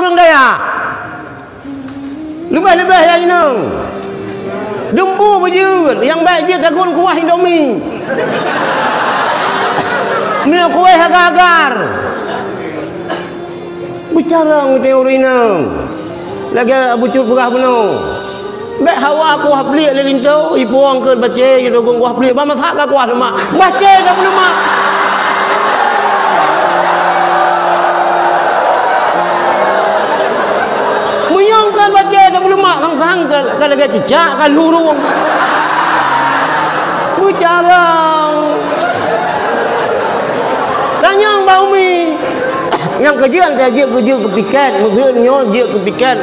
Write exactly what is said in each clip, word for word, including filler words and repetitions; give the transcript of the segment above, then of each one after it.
Ureuëng daya. Leubeh-leubeh nyang inong. Dumpeue beujeuet, nyang bèk jeuet dagon kuah Indomie. Meunyoe kueh agar-agar. Beucarông teuri inong. Lagèe Abu Cut peugah bunoe. Bèk hawa kuah pliek lé linto, ipueng keu bacé, idogong kuah pliek, ba masak ka kuah leumah. Bacé ka leumah. Meunyoe ka bacé ka leumah, sang-sang ka, ka lagèe cicak, ka lurung. Beucarông. Tanyong bak umi. Nyang keujeuet, jeuet keu, jeuet keu piket, meuseu nyoe jeuet keu piket.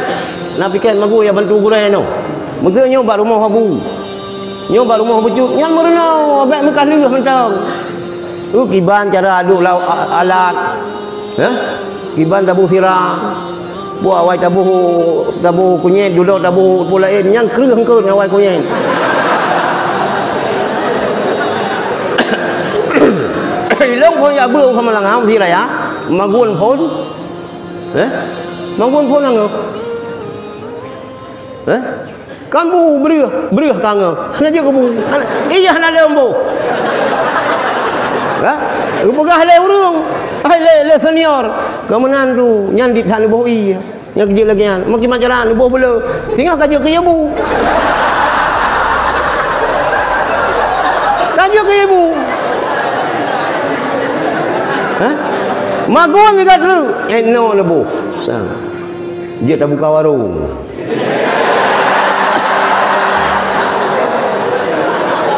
Na piket magun ya bantu gurèe nyoe. Meuseu nyoe bak rumoh Abu. Nyoe bak rumoh Abu Cut. Nyan meurunoe, bèk meukahleuh mantong. Uh, kiban cara aduk lau-, a-, alat. Hah? Kiban taboh sira. Buah awai taboh, taboh kunyét, dudoe taboh peue laén. Nyan kreueh eungkôt ngon awai kunyét. Ilong phôn jak beuet u Samalanga, meusti raya. Magun phôn. Eh? Magun phôn angoh. Eh? Kan bu breuh, breuh ka angoh. Hana jeuet keu bu. Hana, iya hana lé ambo. Ha? Geupeugah lé ureuëng. Hai lé, lé senior. Keu meunan tu, nyan dit that neuboh ie. Nyang keujeuet lagèe nyan. Meukiman cara neuboh beuleu. Singoh ka jeuet keu ie bu. Ka jeuet keu ie bu. Ha? Magun siga treuk. Eh, no neuboh. Sa. Jeuet tabuka warong.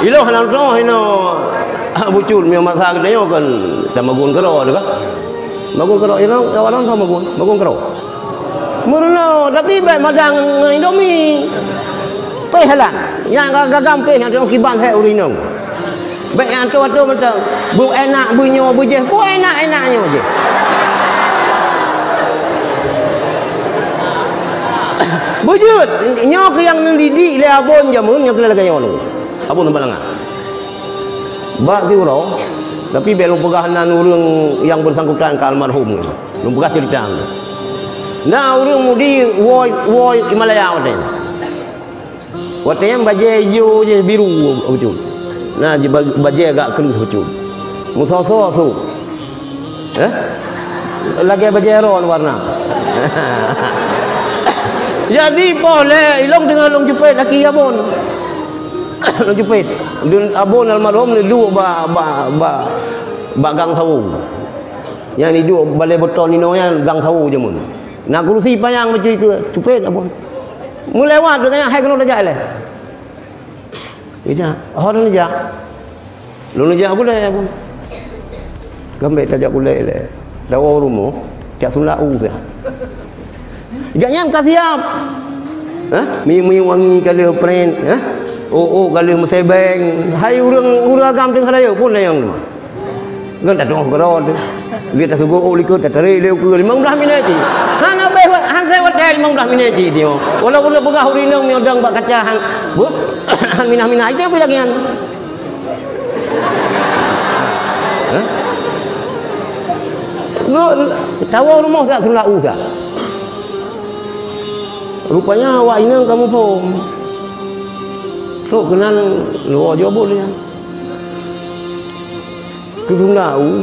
Ilong hana teuh inoe. Abu Cut, meunyoe masa geutanyoe kan tamagun keudroe teuh kan. Magun keudroe, inoe kawan lôn ka magun, magun keudroe. Meurunoe, tapi bèk madan ngon Indomie. Péh halan. Nyang ka gagam péh nyang teuh kiban hék ureueng inong. Bèk nyang atoe-atoe mantong. Beu enak, beu nyoe, beu jéh. Beu enak-enak nyoe jéh. Beujeuet, nyoe keuh nyang neudidik lé abon jameun nyoe keuh lagèe nyoe. Abon Samalanga. Bak siuroe, tapi bèk lôn peugah nan ureueng nyang beusangkutan ka almarhum nyoe. Lôn peugah ceurita nyoe. Na ureueng mudi woe, woe Himalaya watèe nyan. Watèe nyan bajèe ijo jéh biru bacut. Na ji ba-, bajèe agak kreueh bacut. Meusoe-soe su. Eh? Lagèe bajèe ron warna. Jadi poh lé ilong teungoh lôn cupet aki abon. Lôn cupet. Dun abon almarhum neuduek bak, bak, bak, bak gang sawo. Nyang iduek balèe beuton inoe nyan gang sawo jameun. Na kurusi panyang bacut keu cupet abon. Meulewat deungon nyan hai keunoe tajak ilèe. Ija, oh, lôn jak. Lôn jak gulèe, Abon. Kambek tajak gulèe lé. Dawa rumoh, jak sundak u sia. Jak nyan ka siap. Hah? Minyeuk-minyeuk wangi ka lheueh pren, hah? Oh, oh, ka lheueh meusebeng. Hai ureueng, ureueng agam teuh rayeuk pun layang. Ngon tateuoh keudroe teuh. Geuh tasugoe ôk likot, tatarek lé ukeue limong blaih minèt cit. Hana abéh, han sép watèe limong blaih minèt cit nyoe. Walaupun neupeugah ureueng inong meunyoe dong bak kaca han, beuh, han minah-minah, itu pih lagèe nyan. Hah? Ngon tawoe rumoh sak sundak u sak. Rupanya awak inong ka muphom. Trok keunan luwa jih abon nyan. Keu sundak u,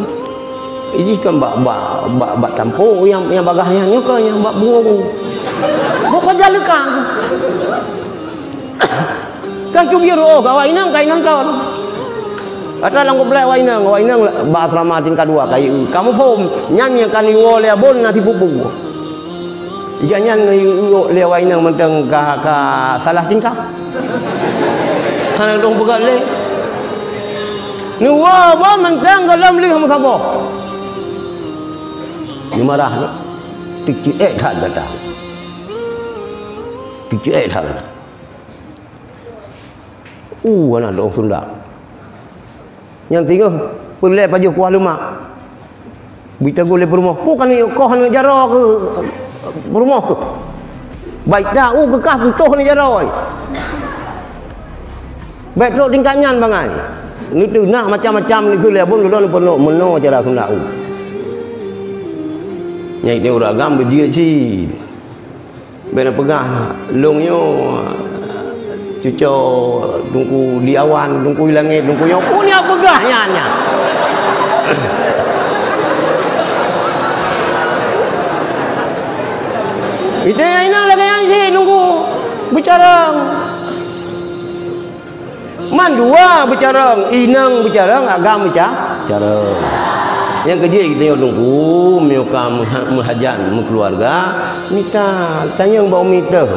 jih kan bak, bak, bak, bak tampok nyang, nyang bagaih nyan, nyoe kan nyang bak buong. Bak pajan leukang. Kan cubiet rôh, awak inong ka inong ton. Atra lam goblet awak inong, awak inong bak asrama tingkat dua ka ié. Ka muphom, nyan nyang ka neuwoe lé abon na sipupu. Ija nyan ngeuyue lé awak inong mantong ka, ka salah tingkah. Hana dong peugah lé. Neuwoe boh mantong gohlom lheueh meusaboh. Neumarah lé. Teuceuek that gata. Teuceuek that gata. Uh, aneuk dong sundak. Nyang singoh peureulèe pajoh kuah leumak. Beuteugul lé peurumoh, "Peue ka neukoh aneuk jaroe keu peurumoh keuh? Baita u keu kah putôh aneuk jaroe." Bèk trok tingkat nyan bangai. Neuteunak macam-macam neukheun lé abon, keudroe neupeurunoe meunoe cara sundak u. Nyan itu ureueng agam beujeuet cit. Bèk na peugah, lôn nyoe cuco Teungku di awan, Teungku di langét, Teungku nyoe. Peue nyang peugah nyan, nyan? Itu nyang inong lagèe nyan cit, Teungku. Beucarông. Mandua beucarông, inong beucarông, agam beuca-, carông. Nyang keujeuet geutanyoe Teungku, meunyoe ka meuha-, meuhajat meukeuluwarga, mita tanyong bak umi teuh.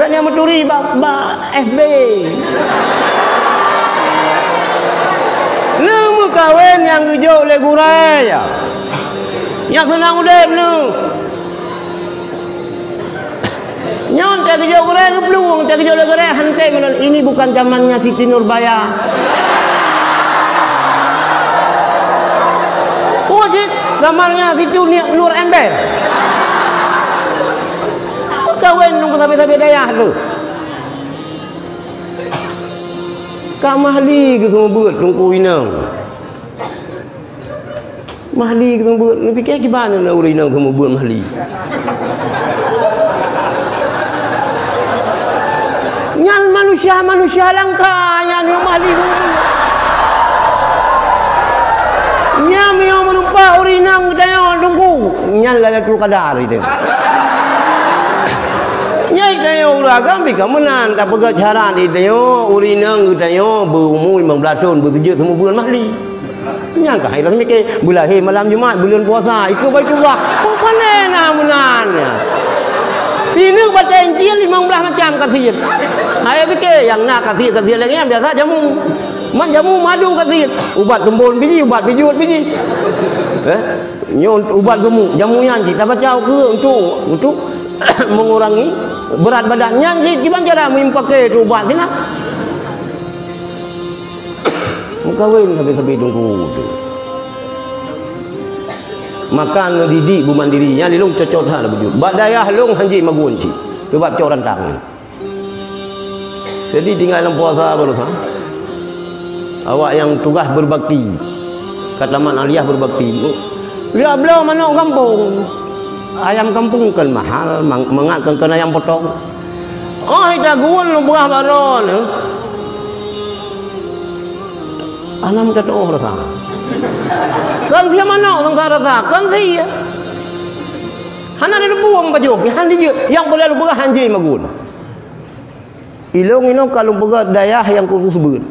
Bèk nyang meuturi bak, bak F B. Neumeukawen nyang geujok lé gurèe, ya. Nyang seunang udép neuh. Nyoe teuh geujok gurèe geuplueng, teuh geujok lé gurèe hana tém meunan. Ini bukan zamannya Siti Nurbaya. Peue cit zamannya Siti Ni-, Nur Ember. Meukawen ngon sabe-sabe dayah tu. Ka Mahli geuseumeubeuet Teungku inong. Mahli geuseumeubeuet, neupike kiban ureueng inong seumeubeuet Mahli. Nyan manusia-manusia langka nyan nyang Mahli seumeubeuet. Nyan meunyoe meureumpok ureueng inong geutanyoe Teungku, nyan Lailatul Qadar itu. Nyan geutanyoe ureueng agam pih ka meunan, tapeugah cara geutanyoe ureueng inong geutanyoe beu umu limong blaih thon, beu seujeuet seumeubeuet Mahli. Nyang ka hai lôn mike, beulahé malam Jumat, buleuen puasa, ikeue Baitullah. Peue pane na meunan nyan? Sineuk batèe encil limong blaih macam khasiat. Hai pike, nyang na khasiat-khasiat lagèe nyan biasa jamu. Man jamu madu khasiat. Ubat tumbon biji, ubat pijuet biji. Eh? Nyoe ubat gemuk, jamu nyan cit tabaca ukeue untuk, untuk mengurangi berat badan. Nyan cit kiban cara meuimpake tu ubat sinan. Meukawen sabe-sabe Teungku tu. Makan didik beumandiri, nyan lé lôn cocok that beujeuet. Bak dayah lôn hanjeuet magun cit, sabab cok rantang. Jadi tinggai lam puasa baroesa. Awak nyang tugaih beubakti, ka tamat aliyah beubakti. Liak bloe manok gampông. Ayam kampung kan mahal, mang-, mangat kan, kan ayam potong. Oh, ita gun lôn peugah bak droeneuh. Hana meutateuoh rasa. Kan sie manok sangka rasa, kan sie. Hana ada bueng pajoh, han dijeuet. Nyang boleh lôn peugah hanjeuet magun. Ilôn inong ka lôn peugah dayah nyang khusus beuet.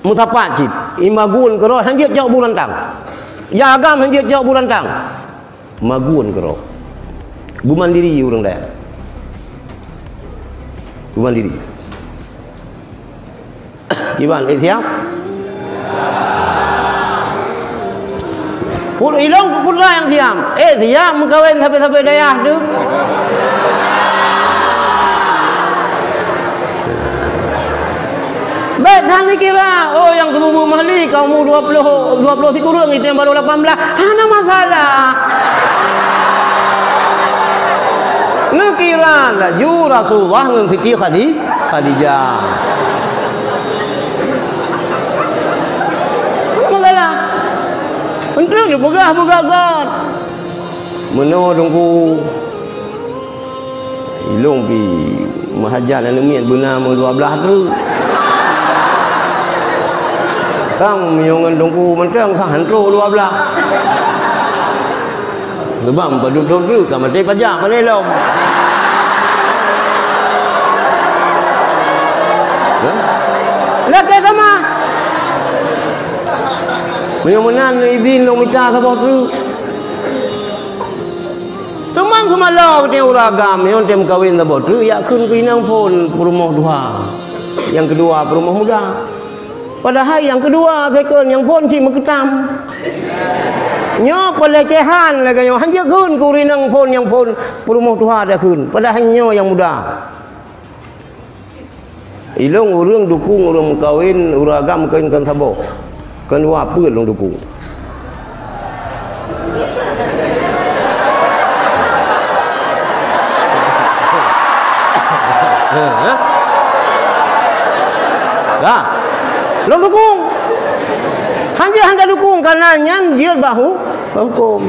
Meusapat cit, imagun keudroe hanjeuet cok bu rantang. Ya agam hanjeuet cok bu rantang. Magun keudroe. Beumandiri ureueng dayah. Beumandiri. Kiban, eh, siap? Put-, ilong putra nyang siap. Eh, siap meukawen sabe-sabe dayah tu. Bèk that neukira, oh, nyang seumeubeuet Mahli ka umu dua ploh, dua ploh sikureueng, itém barô lapan blah. Hana masalah. Neukira laju Rasulullah ngon Siti Khadi-, Khadijah. Hana masalah. Enteuk neupeugah-peugah göt. Meunoe Teungku. Ilong pi meuhajat aneuk miet beuna meudua blaih treuk. Sang meunyoe ngon Teungku mantong sang han troh dua blaih. Geubang padub troh treuk ka maté pajak pane lom. Hah? Lakèe tamah. Meunyoe meunan izin lôn mita saboh treuk. Teuma seumalo geutanyoe ureueng agam nyoe tem kawen saboh treuk, jak kheun keu inong phon peurumoh tuha. Nyang keudua peurumoh muda. Padahai nyang keudua second nyang phon cit meukeutam. Nyoe pelecehan lagèe nyoe, hanjeuet kheun keu ureueng inong phon nyang phon peurumoh tuha dak kheun. Padahai nyoe nyang muda. Ilong ureueng dukung ureueng meukawen, ureueng agam meukawen kon saboh. Kon dua peuet lôn dukung. Dah. Lôn dukung. Hanjeuet hana dukung karena nyan jeuet bahu Hukôm.